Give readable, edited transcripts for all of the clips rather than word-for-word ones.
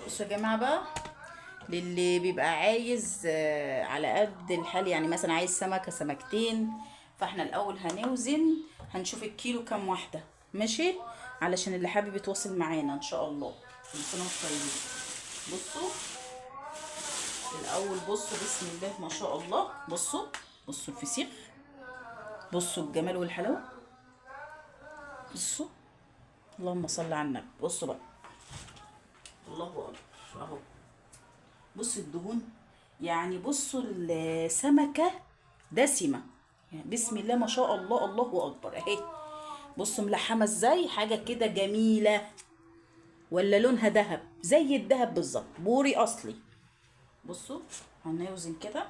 بصوا يا جماعة بقى، للي بيبقى عايز على قد الحال، يعني مثلا عايز سمكة سمكتين، فاحنا الاول هنوزن، هنشوف الكيلو كام واحدة، ماشي؟ علشان اللي حابب يتواصل معانا ان شاء الله. كل سنة وانتم طيبين. بصوا الاول، بصوا بسم الله ما شاء الله، بصوا بصوا الفسيخ، بصوا الجمال والحلاوة، بصوا اللهم صل على النبي. بصوا بقى، الله اكبر اهو. بصوا الدهون، يعني بصوا السمكة دسمة، يعني بسم الله ما شاء الله، الله اكبر اهي. بصوا ملحمة ازاي، حاجة كده جميلة، ولا لونها ذهب زي الذهب بالظبط، بوري اصلي. بصوا هنوزن كده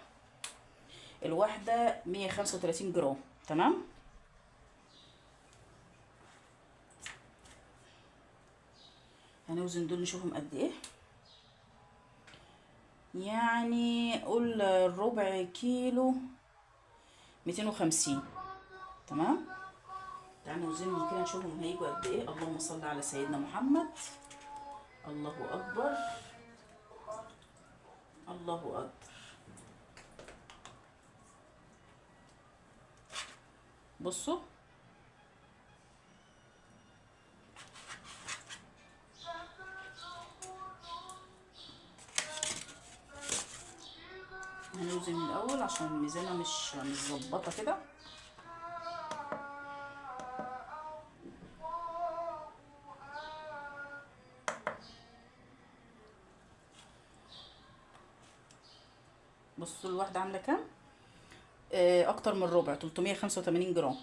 الواحدة 135 جرام، تمام؟ هنوزن دول نشوفهم قد ايه، يعني قول ربع كيلو 250، تمام؟ تعالوا نوزنهم كده نشوفهم هيجوا قد ايه. اللهم صل على سيدنا محمد. الله اكبر، الله اكبر. بصوا هنوزن الاول عشان الميزانه مش مظبطه كده. بصوا الواحدة عامله كام؟ اكتر من ربع، 385 جرام.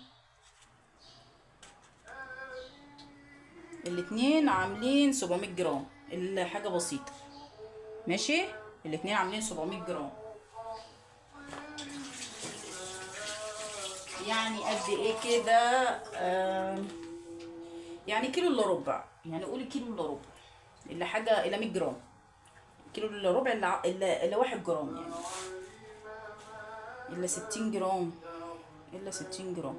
الاتنين عاملين 700 جرام، الحاجة بسيطة، ماشي؟ الاتنين عاملين 700 جرام، يعني قد ايه كده؟ يعني كيلو الا ربع، يعني قولي كيلو الا ربع، الا حاجة، الا 100 جرام، كيلو الا ربع، الا 1 جرام، يعني الا 60 جرام، الا 60 جرام،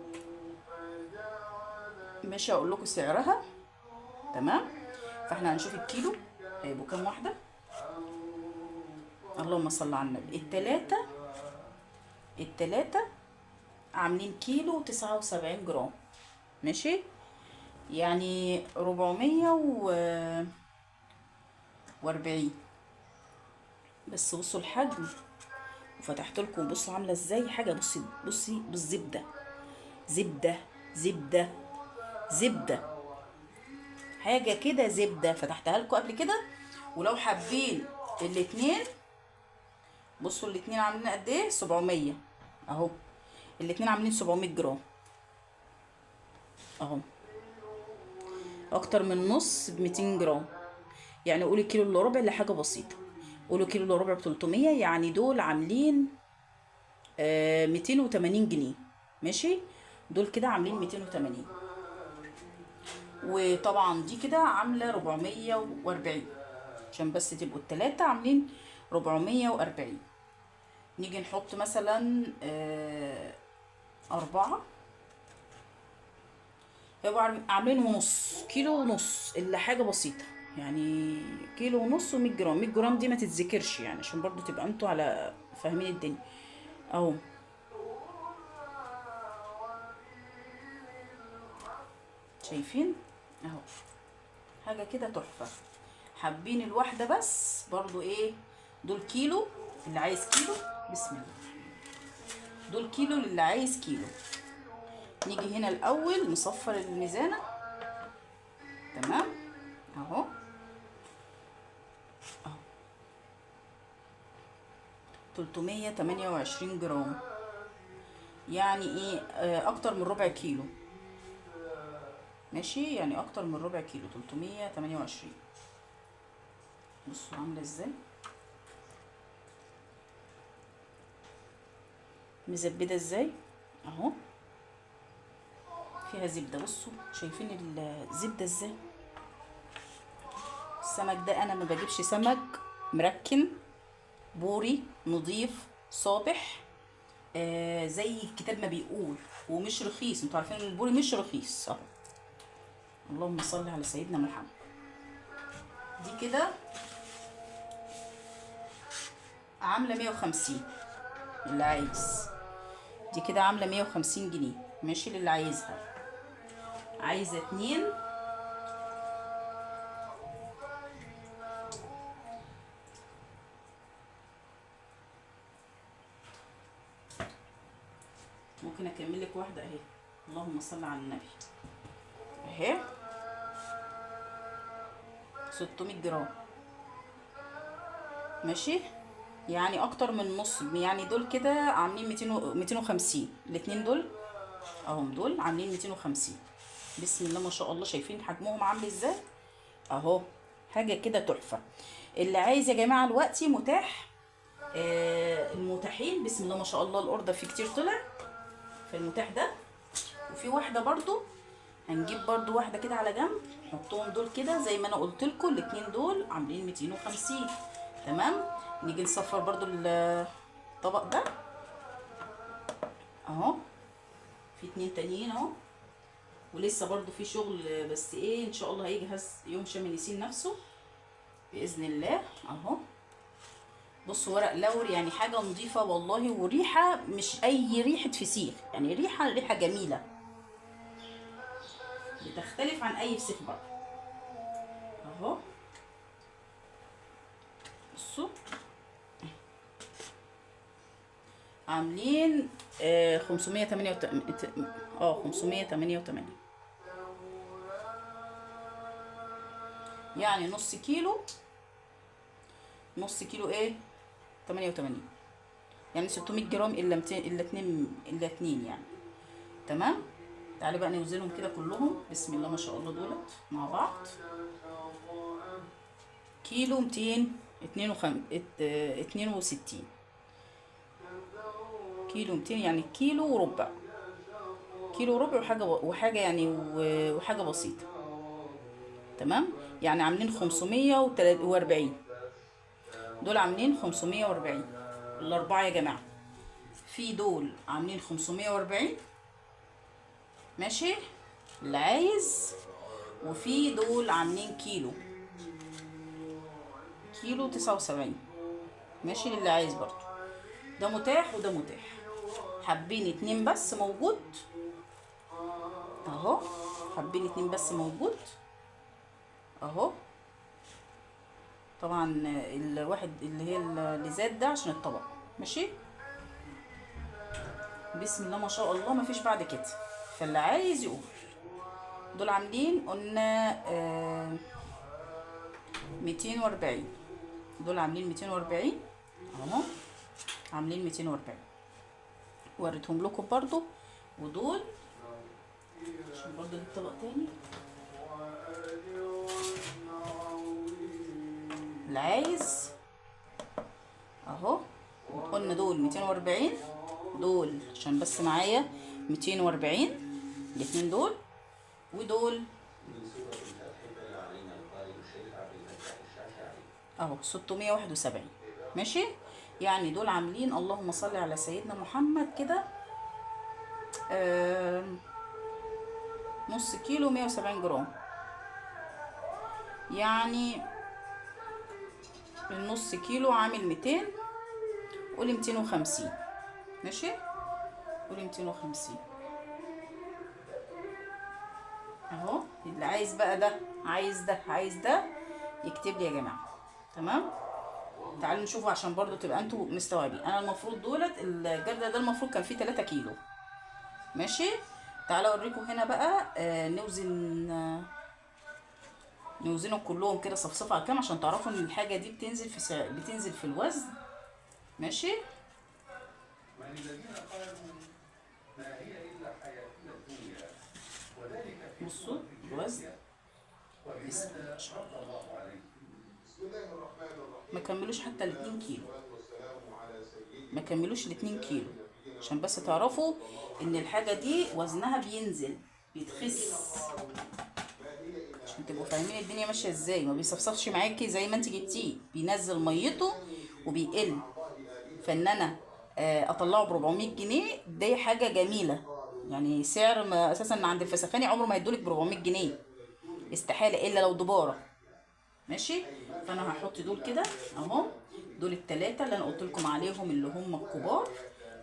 ماشي؟ اقول لكم سعرها، تمام؟ فاحنا هنشوف الكيلو هيبقوا كام واحدة. اللهم صل على النبي. التلاتة عاملين كيلو 79 جرام، ماشي؟ يعني 440. بس بصوا الحجم، وفتحت لكم بصوا عامله ازاي حاجة. بصي بصي بالزبده، زبدة زبدة زبدة، حاجة كده زبدة، فتحتها لكم قبل كده. ولو حابين الاتنين، بصوا الاتنين عاملين قد ايه؟ 700 اهو، الاتنين عاملين 700 جرام اهو، اكتر من نص ب 200 جرام، يعني قولي كيلو الا ربع لحاجة بسيطة، قولوا كيلو الا ربع ب 300، يعني دول عاملين 280 جنيه، ماشي؟ دول كده عاملين 280، وطبعا دي كده عامله 440، عشان بس تبقوا التلاتة عاملين 440. نيجي نحط مثلا 4، هيبقوا عاملين ونص كيلو ونص، الا حاجة بسيطة، يعني كيلو ونص ومية جرام. 100 جرام دي ما تتذكرش، يعني عشان برضو تبقى انتوا على فاهمين الدنيا اهو. شايفين اهو، حاجة كده تحفة. حابين الواحدة بس برضو ايه، دول كيلو اللي عايز كيلو، بسم الله، دول كيلو للي عايز كيلو. نيجي هنا الاول نصفر الميزانه، تمام اهو اهو، 328 جرام، يعني ايه؟ اكتر من ربع كيلو، ماشي؟ يعني اكتر من ربع كيلو، 328. بصوا عامله ازاي، مزبده ازاي اهو، فيها زبدة. بصوا شايفين الزبدة ازاي. السمك ده انا ما بجيبش سمك مركن، بوري نظيف صابح، زي الكتاب ما بيقول، ومش رخيص. انتوا عارفين ان البوري مش رخيص اهو. اللهم صل على سيدنا محمد. دي كده عامله 150 اللي عايز. دي كده عامله 150 جنيه، ماشي، للي عايزها. عايزه 2. ممكن اكمل لك واحدة اهي. اللهم صل على النبي. اهي 600 جرام، ماشي، يعني اكتر من نص. يعني دول كده عاملين 250، الاتنين دول اهم، دول عاملين 250. بسم الله ما شاء الله، شايفين حجمهم عامل ازاي؟ اهو حاجة كده تحفة. اللي عايز يا جماعة دلوقتي متاح، المتاحين بسم الله ما شاء الله. ال order فيه كتير طلع في المتاح ده. وفي واحدة برضو هنجيب برضو واحدة كده على جنب، نحطهم دول كده زي ما انا قلت لكم. الاتنين دول عاملين 250. تمام. نيجي نصفر برضو الطبق ده اهو، في 2 تانيين اهو، ولسه برضو في شغل، بس ايه ان شاء الله هيجهز يوم شم النسيم نفسه باذن الله اهو. بصوا ورق لوري، يعني حاجة نظيفة والله، وريحه مش اي ريحه فسيخ، يعني ريحه جميلة بتختلف عن اي فسيخ بره اهو. بصوا عاملين 588، 588، يعني نص كيلو، نص كيلو ايه 88، يعني 600 جرام الا 200 الا 2 الا 2 يعني. تمام. تعالوا بقى نوزنهم كده كلهم بسم الله ما شاء الله. دولت مع بعض كيلو 262، كيلو 200، يعني كيلو وربع، كيلو وربع وحاجة، وحاجة يعني وحاجة بسيطة. تمام. يعني عاملين 540، دول عاملين 540 الأربعة يا جماعة. في دول عاملين 540، ماشي، اللي عايز. وفي دول عاملين كيلو 79، ماشي، للي عايز برضو. ده متاح وده متاح. حابين 2 بس موجود اهو، حابين 2 بس موجود اهو. طبعا الواحد اللي هي اللي زاد ده عشان الطبق، ماشي. بسم الله ما شاء الله، مفيش بعد كده. فاللي عايز يقول. دول عاملين قلنا 240، دول عاملين 240 اهو، عاملين 240، وريتهم لكم برضو. ودول عشان برضو نجيب طبق تاني. اللي عايز اهو، قلنا دول 240، دول عشان بس معايا 240 الاتنين دول، ودول اهو 671، ماشي. يعني دول عاملين اللهم صل على سيدنا محمد كده نص كيلو 170 جرام، يعني النص كيلو عامل 200، قولي 250، ماشي، قولي 250 اهو. اللي عايز بقى ده، عايز ده، عايز ده، يكتب لي يا جماعة. تمام. تعالوا نشوفوا عشان برضو تبقى انتوا مستوعبين. انا المفروض دولت الجردل ده المفروض كان فيه 3 كيلو، ماشي. تعالوا اوريكم هنا بقى، نوزن، نوزنهم كلهم كده صفصفه على كام عشان تعرفوا ان الحاجة دي بتنزل في بتنزل في الوزن، ماشي. بصوا الوزن بسم الله ما شاء الله، ما كملوش حتى 2 كيلو، ما كملوش 2 كيلو، عشان بس تعرفوا ان الحاجة دي وزنها بينزل بيتخس، عشان تبقوا فاهمين الدنيا ماشية ازاي. ما بيصفصفش معاكي زي ما انت جبتيه، بينزل ميته وبيقل. فان انا اطلعه ب 400 جنيه دي حاجة جميلة، يعني سعر ما اساسا عند الفسخاني عمره ما هيدولك ب 400 جنيه، استحالة، الا لو دباره. ماشي. فانا هحط دول كده اهو، دول التلاتة اللي انا قلت لكم عليهم اللي هم الكبار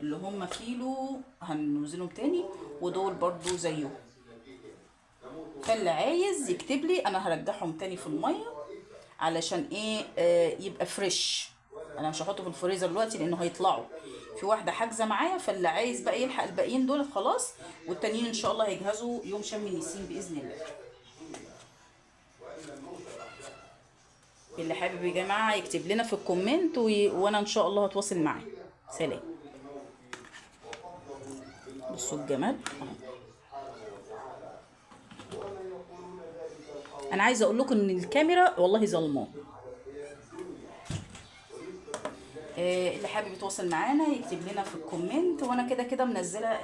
اللي هم كيلو، هنوزنهم تاني، ودول برضو زيهم. فاللي عايز يكتب لي، انا هرجعهم تاني في المية علشان ايه؟ يبقى fresh. انا مش هحطه في الفريزر دلوقتي لانه هيطلعوا. في واحدة حاجزه معايا، فاللي عايز بقى يلحق الباقيين دول خلاص، والتانيين ان شاء الله هيجهزوا يوم شم النسيم باذن الله. اللي حابب يا جماعة يكتب لنا في ال comment وانا ان شاء الله هتواصل معاه. سلام. بصوا الجمال اهو. انا عايزه اقول لكم ان الكاميرا والله ظلمه. اللي حابب يتواصل معانا يكتب لنا في ال comment، وانا كده كده منزله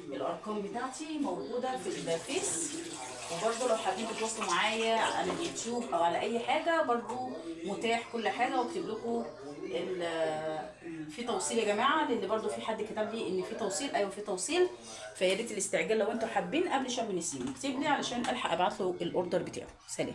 الارقام بتاعتي موجودة في الفيس، وبرده لو حابين تتواصلوا معايا على اليوتيوب او على اي حاجة برده متاح كل حاجة، واكتب لكم في توصيل يا جماعة، لان برده في حد كتب لي ان في توصيل. ايوه في توصيل، فيا ريت الاستعجال لو انتوا حابين قبل شم النسيم يكتب لي علشان الحق ابعت له ال order بتاعه. سلام.